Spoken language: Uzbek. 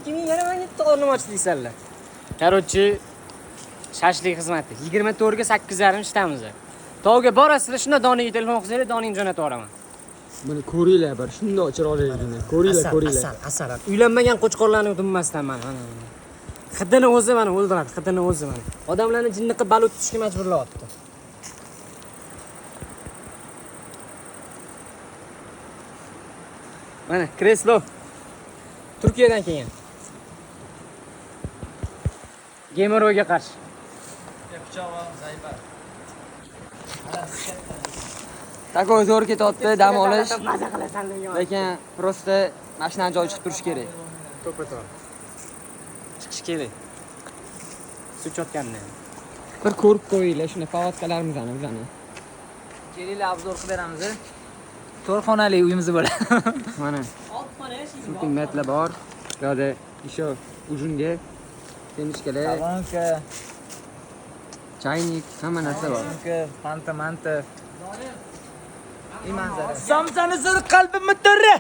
Keyin yana menga qornim och deysanlar. Короче, shashlik xizmati 24 ga 8:30 ishtamiz. Tovga borasizlar, shunda Doniga telefon qilsanglar, Doningni jo'natib yuboraman. Buni ko'ringlar bir, shundoq chiroyligini. Ko'ringlar, ko'ringlar. Asal, asal. Uylanmagan qo'chqorlarni dunmasdan mana, mana. Hidini o'zi mana o'ldiradi, hidini o'zi mana. Odamlarni jinni qilib balut tutishga majburlayapti. Mana kreslo. Turkiyadan kelgan. Gemoroyga qarshi. Takoy zo'r ketyapti, dam olish. Maza qilasan degan. Lekin просто mashinani joyi chiqib turishi kerak. To'ppa-to'g'ri. Chiqish kerak. Suv chotganini. Bir ko'rib qo'yinglar shuni pavatkalarimizni bizani. Kelinglar, obzor qilib beramiz. 4 xonali uyimiz bo'ladi. Mana sleeping matlar bor. Bu yoqda еще ujunga temishkalar, Kolonka, chaynik, hamma narsa bor. kolonka, fanta manta. И manzara. Somsani sur qalbimni to'ri.